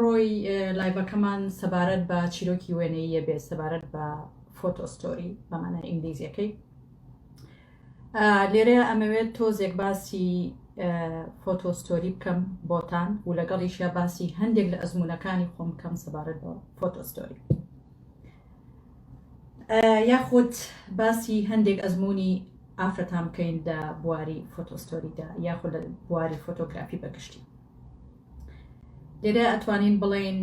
ئەمڕۆی live ەکەمان سەبارەت بە چیرۆکی وێنەییە بێت سەبارەت بە photo story بە مانای ئینگلیزیەکەی. لێرەیە ئەمەوێت تۆزێک باسی photo story بکەم بۆتان و لەگەڵیشیا باسی هەندێک لە ئەزمونەکانی خۆم بکەم سەبارەت بە photo story یاخود باسی هەندێک ئەزمموی ئافرەتان بکەین لە بواری photo story دا یاخود لە بواری فۆتۆگرافی بەگشتی لێرە ئەتوانین بڵێین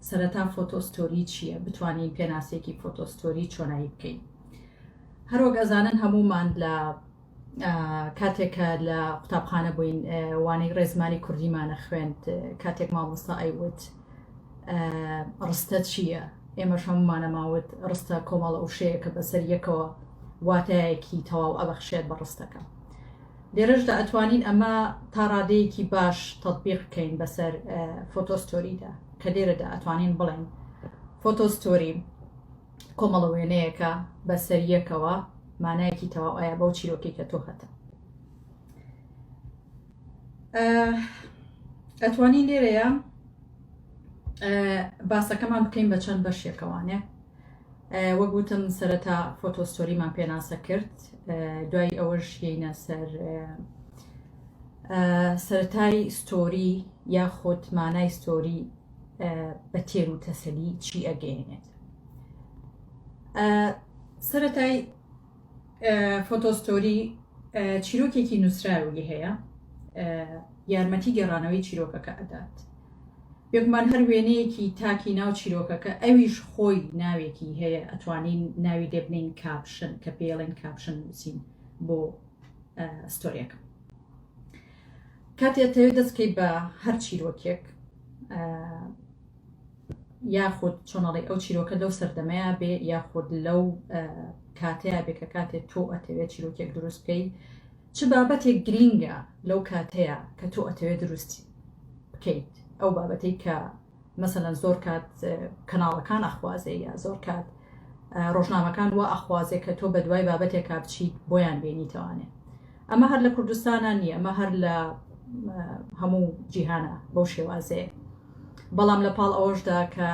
سەرەتا photo story چییە بتوانین پێناسێکی photo story چۆنایی بکەین هەروەک ئەزانن هەمومان لە کاتێک کە لە قوتابخانە بووین وانەی ڕێزمانی کوردیمانە خوێند کاتێک مامۆستا ئەیوت ڕستە چییە ئێمەش هەمومانەماوت ڕستە کۆمەڵە وشەیە کە بەسەر یەکەوە واتایەکی تەواو ئەبەخشێت بە ڕستەکە لێرەشدا ئەتوانین ئەمە تا ڕادەیەکی باش تەتبیق بکەین بەسەر photo story دا کە لێرەدا ئەتوانین بڵێن photo story کۆمەڵە وێنەیەکە بەسەر یەکەوە مانایەکی تەواو ئایا بەو چیرۆکی کە تۆ هەتە ئەتوانین لێرەیە باسەکەمان بکەین بە چەند بەشێکەوانێ وەک وتم سەرەتا photo story مان پێناسە کرد دوای ئەوەش یینە سەر سەرەتای story یاخود مانای story بە تێر و تەسەلی چی ئەگەیەنێت سەرەتای photo story چیرۆکێکی نووسراوی هەیە یارمەتی گێڕانەوەی چیرۆکەکە ئەدات بێگومان هەر وێنەیەکی تاکی ناو چیرۆکەکە ئەویش خۆی ناوێکی هەیە ئەتوانین ناوی لێبنین caption کە پێڵێن caption نووسین بۆ story ەکە کاتێ ئەتەوێت دەستکەی بە هەر چیرۆکێک یاخود چۆنەڵی ئەو چیرۆکە لەو سەردەمەیە بێ یاخود لەو کاتەیە بێ کە کاتێ تۆ ئەتەوێت چیرۆکێک دروست بکەی چ بابەتێک گرینگە لەو کاتەیە کە تۆ ئەتەوێت دروست بکەیت ئەو بابەتەی کە مەسەلەن زۆر کات کەناڵەکان ئەخوازێ یا زۆر کات ڕۆژنامەکان وا ئەخوازێ کە تۆ بە دوای بابەتێکا بچیت بۆیان بێنیتەوانێ ئەمە هەر لە کوردستانە نییە ئەمە هەر لە هەموو جیهانە بەو شێوازەیە بەڵام لە پاڵ ئەوەشدا کە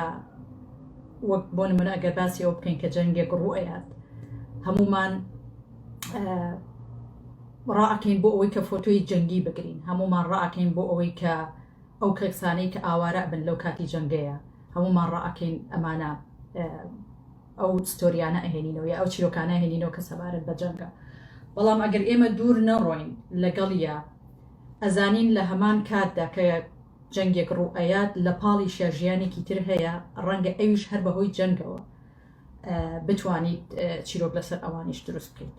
وەک بۆ نمونە ئەگەر باسی ئەو بکەین کە جەنگێک ڕوو ئەیات هەمومان ڕائەکەین بۆ ئەوەی کە فۆتۆی جەنگی بگرین هەمومان ڕائەکەین بۆ ئەوەی کە ئەو کەسانەی کە ئاوارە بن لەو کاتی جەنگەیە هەمومان ڕائەکەین ئەمانە ئەو story یانە ئەهێنینەوە یا ئەو چیرۆکانە هێنینەوە کە سەبارەت بە جەنگە بەڵام ئەگەر ئێمە دوور نەڕۆین لەگەڵیە ئەزانین لە هەمان کاتدا کە جەنگێک ڕوو ئەیات لە پاڵیشیا ژیانێکی تر هەیە ڕەنگە ئەویش هەر بەهۆی جەنگەوە بتوانیت چیرۆک لەسەر ئەوانیش دروست بکەیت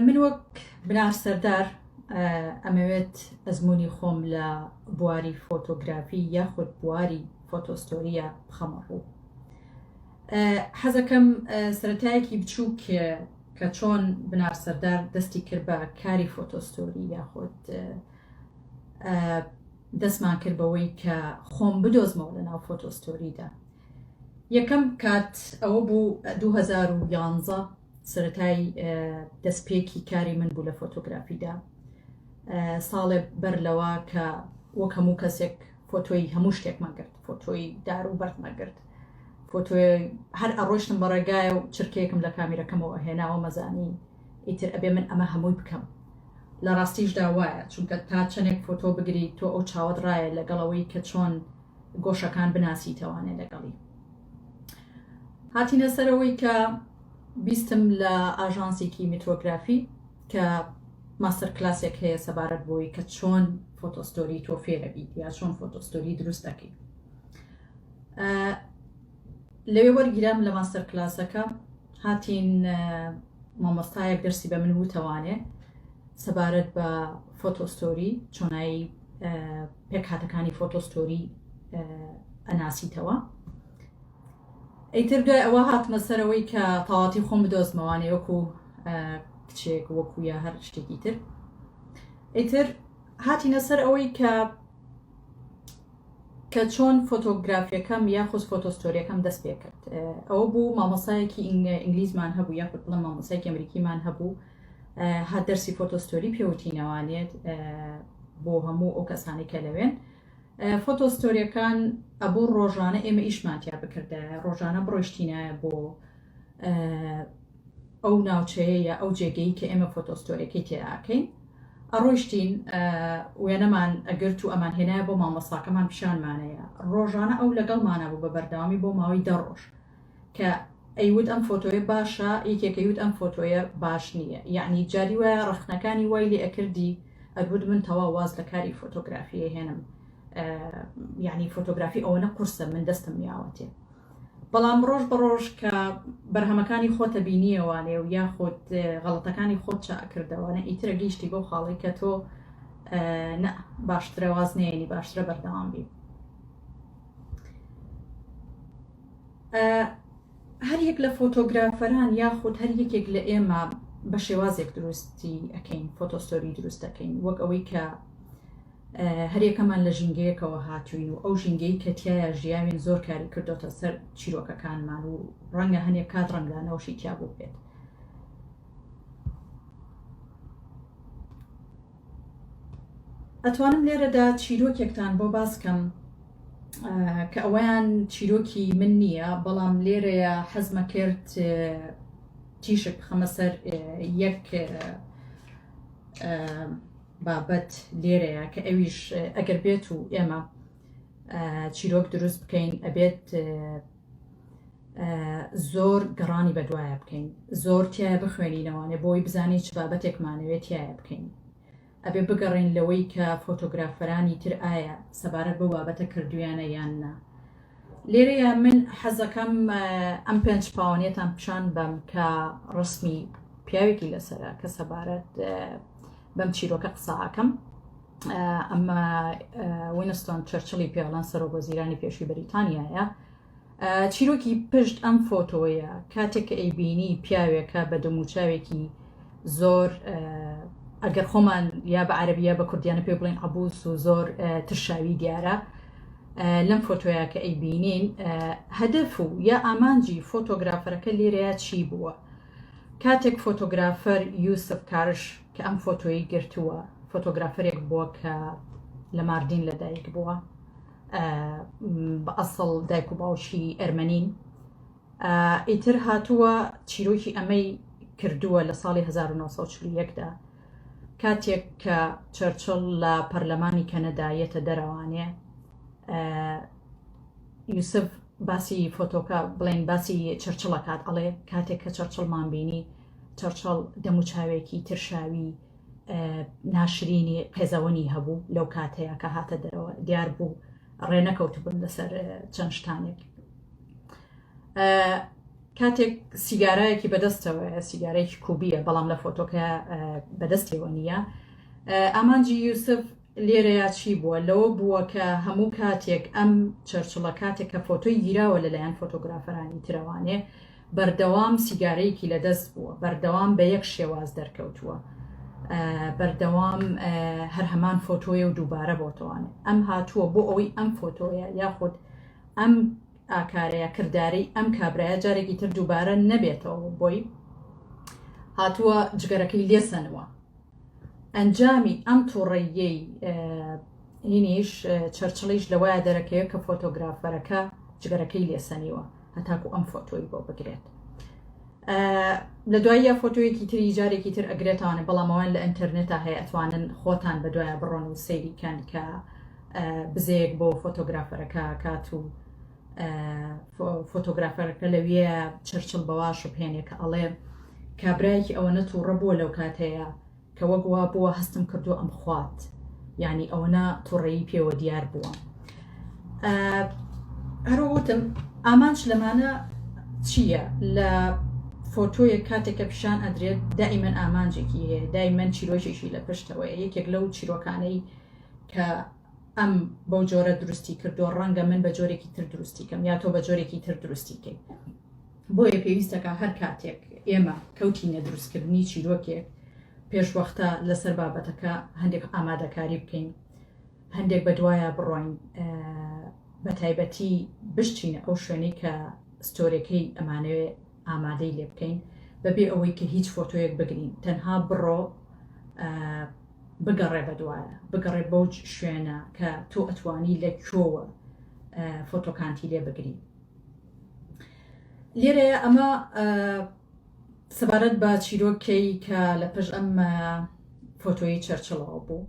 من وەک بنار سەردار ئەمەوێت ئەزمموی خۆم لە بواری فۆتۆگرافی یاخود بواری photo story یە بخەمە ڕوو حەزەکەم سەتایەکی بچووک کە چۆن بنار سەردار دەستی کرد بە کاری photo story یاخود دەستمان کرد بەوەی کە خۆم بدۆزمەوە لە ناو photo story دا یەکەم کات ئەوە بوو 2011 سەتای دەستپێکی کاری من بوو لە فۆتۆگرافیدا ساڵێ بەر لەوە کە وەک هەموو کەسێک فۆتۆی هەموو شتێکمان گرت فۆتۆی دار و بەردمە گرت فۆتۆی هەر ئەڕۆشتم بە ڕێگایە و چرکەیەکم لە کامیرەکەمەوە هێناوە مەزانی ئیتر ئەبێ من ئەمە هەمووی بکەم لە ڕاستیشدا وایە چونکە تا چەندێک فۆتۆ بگری تۆ ئەو چاوت ڕایە لەگەڵەوەی کە چۆن گۆشەکان بناسیتەوانێ لەگەڵی هاتینە سەرەوەی کە بیستم لە ئاژانسێکی میترۆگرافی کە master class ێک هەیە سەبارەت بۆی کە چۆن photo story تۆ فێرەبیت یا چۆن photo story دروست دەکەیت لەوێ وەرگیرام لە master class ەکە هاتین مامۆستایەک دەرسی بە من وتەوانێ سەبارەت بە photo story چۆنایی پێکهاتەکانی photo story ئەناسیتەوە ئیتر دوای ئەوە هاتمە سەرەوەی کە تاواتی خۆم بدۆزمەوانێ وەکو کچێک وەکو یا هەر شتێکی تر ئیتر هاتینە سەر ئەوەی کە کە چۆن فۆتۆگرافیەکەم یاخود photo story ەکەم دەست پێ کرد ئەوە بوو مامۆسایەکی ئینگلیزمان هەبوو یاخود بڵێم مامۆسایەکی ئەمریکیمان هەبوو هات دەرسی photo story پێوتینەوانێت. بۆ هەموو ئەو کەسانی کە لەوێن. فۆتۆ ستۆریەکان ئەبوو ڕۆژانە ئێمە ئیشمان تیا بکردایە، ڕۆژانە بڕۆیشتینایە بۆ ئەو ناوچەیە یا ئەو جێگەی کە ئێمە فۆتۆ ستۆریەکەی تێ ئاکەین ئەڕۆیشتین وێنەمان ئەگرت و ئەمان هێنایە بۆ مامۆستاکەمان پیشانمانەیە ڕۆژانە ئەو لەگەڵمانە بوو بە بەردەوامی بۆ ماوەی دە ڕۆژ کە ئەیوت ئەم فۆتۆیە باشە یەکێک ئەیوت ئەم فۆتۆیە باش نییە یەعنی جاری وایە ڕەخنەکانی وای لێ ئەکردی ئەگوت من تەواو واز لە کاری فۆتۆگرافی ئەهێنم یعنی فۆتۆگرافی ئەوەنە قورسە من دەستم یاوەتێ بەڵام ڕۆژ بە ڕۆژ کە بەرهەمەکانی خۆتە بینیەوانێ و یاخود غەڵەتەکانی خۆت چاکردەوانە ئیترە گەیشتی بەو خاڵی کە تۆ نە باشترە واز نێنی باشترە بەردەوام بی. هەر یەک لە فۆتۆگرافەران یاخود هەر یەکێک لە ئێمە بە شێوازێک دروستی ئەەکەین photo story دروست دەکەین وەک ئەوەی کە هەریەکەمان لە ژینگەیەکەوە هاتوین و ئەو ژینگەی کە تایە ژیاوین زۆر کاری کردۆتە سەر چیرۆکەکانمان و ڕەنگە هەنێک کات ڕەنگدانەوەشی تیا بوو بێت. ئەتوانم لێرەدا چیرۆکێکتان بۆ باس کەم کە ئەوەیان چیرۆکی من نییە بەڵام لێرەیە حەزمە کرد تیشک بخەمە سەر یەک بابەت لێرەیە کە ئەویش ئەگەر بێت و ئێمە چیرۆک دروست بکەین ئەبێت زۆر گەڕانی بەدوایە بکەین زۆر تایە بخوێنینەوانێ بۆی بزانین چ بابەتێکمانەوێت تایە بکەین ئەبێ بگەڕێین لەوەی کە فۆتۆگرافەرانی تر ئایا سەبارەت بەو بابەتە کردویانە یان نا. لێرەیا من حەزەکەم ئەم پێنج پاوەنیەتان پیشان بەم کە ڕسمی پیاوێکی لەسەرە کە سەبارەت بەم چیرۆکە قسە ئەکەم. ئەمە وینستۆن چەرچڵی پێڵەن سەرۆک وەزیرانی پێشوی بەریتانیایە. چیرۆکی پشت ئەم فۆتۆیە کاتێک کە ئەیبینی پیاوێکە بە دەموچاوێکی زۆر ئەگەر خۆمان یا بە عەربیە بە کوردیانە پێ بڵێن عبوس و زۆر ترشاوی دیارە لەم فۆتۆیە کە ئەیبینین هەدەف و یا ئامانجی فۆتۆگرافەرەکە لێرەیە چی بووە کاتێک فۆتۆگرافەر یوسف کارش کە ئەم فۆتۆیی گرتووە فۆتۆگرافەرێک بووە کە لە ماردین لەدایک بووە بە ئەسڵ دایک و باوکی ئەرمەنین ئیتر هاتووە چیرۆکی ئەمەی کردووە لە ساڵی 1940 دا کاتێک کە چەرچڵ لە پەرلەمانی کەنەدا یەتە دەرەوانێ یوسف باسی فۆتۆکە بڵێن باسی چرچڵەکات ئەڵێ کاتێک کە چرچڵمان بینی چرچڵ دەموچاوێکی ترشاوی ناشرینی قێزەوەنی هەبوو لەو کاتەیە کە هاتە دەرەوە دیار بوو ڕێ نەکەوتبوون لەسەر چەند شتانێک کاتێک سیگارایەکی بەدەستەوە سیگارێکی کوبیە بەڵام لە فۆتۆکە بەدەستەوە نییە ئامانجی یوسف لێرەیا چی بووە لەوە بووە کە هەموو کاتێک ئەم چەرچڵە کاتێک کە فۆتۆی گیراوە لەلایەن فۆتۆگرافەرانی ترەوانێ بەردەوام سیگارەیەکی لەدەست بووە، بەردەوام بە یەک شێواز دەرکەوتووە، بەردەوام هەر هەمان فۆتۆیە و دووبارە بۆتەوانێ. ئەم هاتووە بۆ ئەوەی ئەم فۆتۆیە یاخود ئەم ئاکارەیە کردارەی ئەم کابرایە جارێکی تر دووبارە نەبێتەوە بۆی هاتووە جگەرەکەی لێسەنوە. ئەنجامی ئەم توڕەییەی هینیش چەرچڵیش لەوەیە دەرەکەوێت کە فۆتۆگرافەرەکە جگەرەکەی لێسەنیوە هەتاکو ئەم فۆتۆی بۆ بگرێت لە دواییە فۆتۆیەکی تری جارێکی تر ئەگرێتوانێت بەڵام ئەوان لە ئینتەرنێتا هەیە ئەتوانن خۆتان بە دوایە بڕۆن و سەیری کەن کە بزەیەک بۆ فۆتۆگرافەرەکە کات و فۆتۆگرافەرەکە لەویە چرچڵ بەوا شوبهێنێ کە ئەڵێ کابرایەکی ئەوەنە تووڕە بووە لەو کاتەیە کە وەک وا بووە هەستم کردو ئەم خوات یعنی ئەوەنە تووڕەیی پێوە دیار بووە هەرو وتم ئامانج لەمانە چییە لە فۆتۆیەک کاتێک کە پیشان ئەدرێت دائیمەن ئامانجێکی هەیە دایمەن چیرۆکێکی لە پشتەوەیە یەکێک لەو چیرۆکانەی کە ئەم بەو جۆرە دروستی کردووە ڕەنگە من بە جۆرێکی تر دروستی کەم یا تۆ بە جۆرێکی تر دروستی کەی بۆیە پێویستەکە هەر کاتێک ئێمە کەوتینە دروستکردنی چیرۆکێک پێشوەختە لەسەر بابەتەکە هەندێک ئامادەکاری بکەین هەندێک بە دوایە بڕۆین بە تایبەتی بشچینە ئەو شوێنەی کە ستۆرەکەی ئەمانەوێ ئامادەی لێ بکەین بەبێ ئەوەی کە هیچ فۆتۆیەک بگرین تەنها بڕۆ. بگەڕێ بەدوایە، بگەڕێ بەو شوێنە کە تۆ ئەتوانی لە کوێوە فۆتۆکانتی لێ بگری. لێرەیە ئەمە سەبارەت بە چیرۆکەی کە لە پشت ئەم فۆتۆیی چەرچڵەوە بوو.